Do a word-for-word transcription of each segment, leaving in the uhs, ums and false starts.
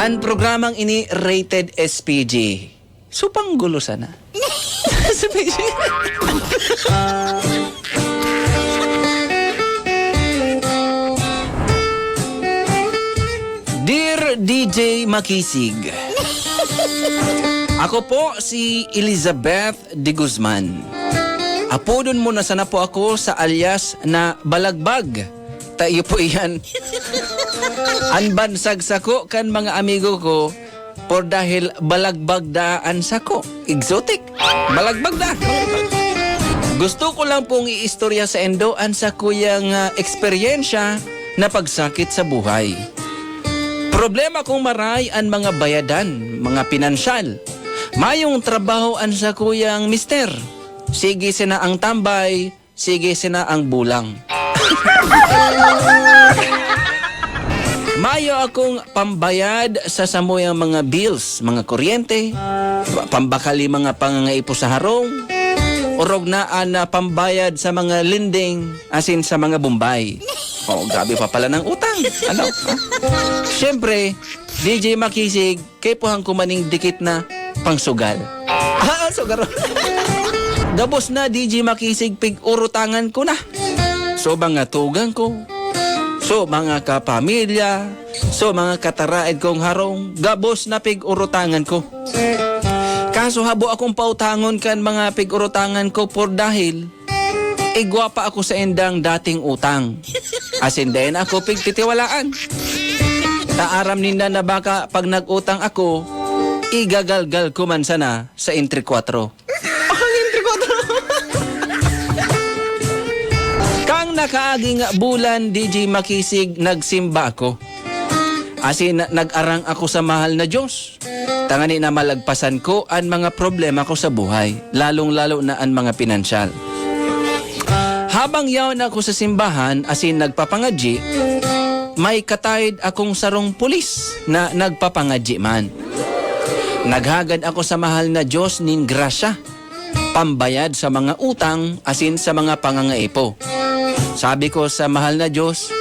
Ang programang ini rated S P G. So, panggulo sana. S P G. Dear D J Makisig, ako po si Elizabeth de Guzman. Apodon mo na sana po ako sa alias na Balagbag. Ta iyo po iyan. An bansag sako kan mga amigo ko, por dahil balagbag da an sako. Exotic. Balagbag da. Gusto ko lang pong iistorya saindo an sakuyang, ah, eksperyensya na pagsakit sa buhay. Problema kong maray an mga bayadan, mga pinansyal. Mayong trabaho an sakuyang mister. Sige sana ang tambay, sige sana ang bulang. Mayo akong pambayad sa samuyang mga bills, mga kuryente, pambakal nin mga pangangaipo sa harong, orog na an, ah, pambayad sa mga lending, asin sa mga bombay. Oh, grabe pa pala ng utang. Ano? Ah. Siyempre, D J Makisig, kaipuhan ko man nin dikit na pangsugal. Ah, sugaron. Gabos na, D J Makisig, pig-urutangan ko na. So, mga tugang ko, so, mga kapamilya, so, mga kataraed kong harong, gabos na pig-urutangan ko. Kaso habo akong pautangon kan mga pig-urutangan ko por dahil igwa pa ako saindang dating utang. Asin dai na ako pigtitiwalaan. Ta aram ninda na baka pag nag-utang ako, igagalgal ko man sana sa entry kwatro. Ang entry kwatro! Kan nakaaging bulan, D J Makisig, nagsimba ako. Asin nag-arang ako sa mahal na Diyos. Tangani na malagpasan ko an mga problema ko sa buhay, lalong-lalo na an mga pinansyal. Habang yaon ako sa simbahan asin nagpapangadyi, may kataed akong sarong pulis na nagpapangadyi man. Naghagad ako sa mahal na Diyos nin grasya, pambayad sa mga utang asin sa mga pangangaipo. Sabi ko sa mahal na Diyos,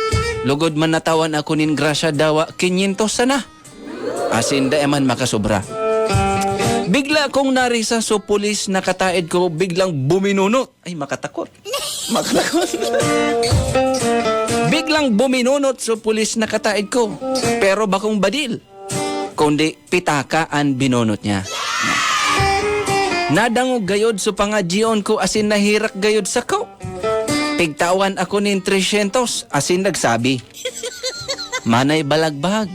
"Lugod man natawan ako nin grasya dawa kinyentos sana." Asin dai man makasobra. Bigla kong narisa so pulis na kataed ko, biglang buminunot. Ay, makatakot. Makatakot. Biglang buminunot so pulis na kataed ko. Pero bakong badil, kundi pitaka an binunot niya. Nadangog gayod so pangadyion ko asin naherak gayod sako. Pigtawan ako nin tresyentos asin nagsabi, "Manay balagbag,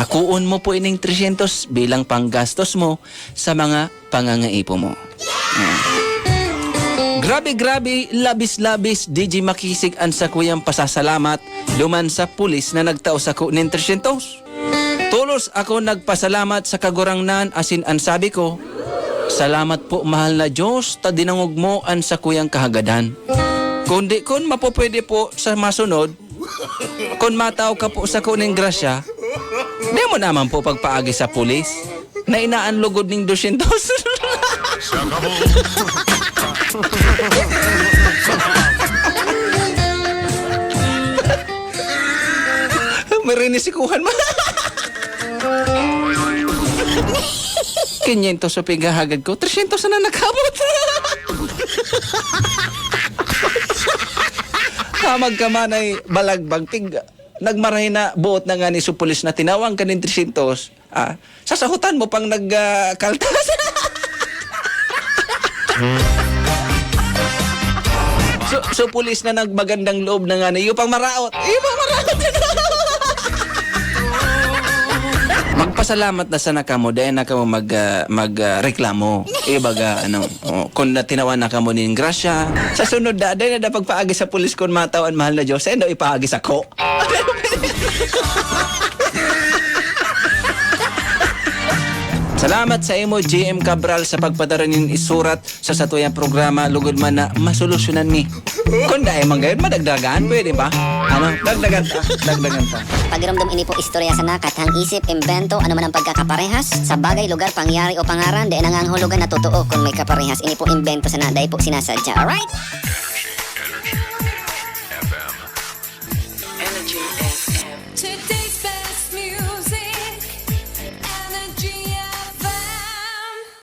akoon mo po ining tresyentos bilang panggastos mo sa mga pangangaipo mo." Ayan. Grabe, grabe, labis-labis, D J Makisig, an sakuyang pasasalamat duman sa pulis na nagtao sako nin tresyentos. Tolos ako nagpasalamat sa Kagurangnan asin an sabi ko, "Salamat po, mahal na Diyos, ta dinangog mo an sakuyang kahagadan. Kundi kun mapupwede po sa masunod, kun matao ka po sako nin grasya, di mo naman po pagpaagi sa pulis na inaan lugod ning dosyentos." Marinisikuhan mo. Kinyentos so pighahagad ko, tresyentos na nakabot. Hamag ka man ay balagbag, pig-, nagmarahay na, buot na nga ni so pulis na tinawag ka nin tresyentos, ah, sasahutan mo pang nag, ah, kaltas. So, so pulis na nagmagandang loob na nga na, iyo pang maraot. Iyo pang maraot. Magpasalamat na sana kamo, dahil na kamo mag, ah, mag, ah, reklamo. Ibaga, ano, oh, kung natinawan na kamo nin grasya, sa sunod da, dahil na da pagpaagi sa pulis kung matao an mahal na Diyos, sendo ipaagi sa ko. Salamat sa imo, J M Cabral, sa pagpadara nin isurat sa satuyang programa, lugod man na masolusyonan mi. Kung dai man gayon, madagdagan, pwede ba? Ano? Dagdagan ta, dagdagan ta. Pagiromdom, ini po istorya sana, kathang isip, imbento, ano man ang pagkakaparehas sa bagay, lugar, pangyayari o pangaran, dai nangangahulugan na totoo kun may kaparehas. Ini po imbento sana, dai po sinasadya. Alright?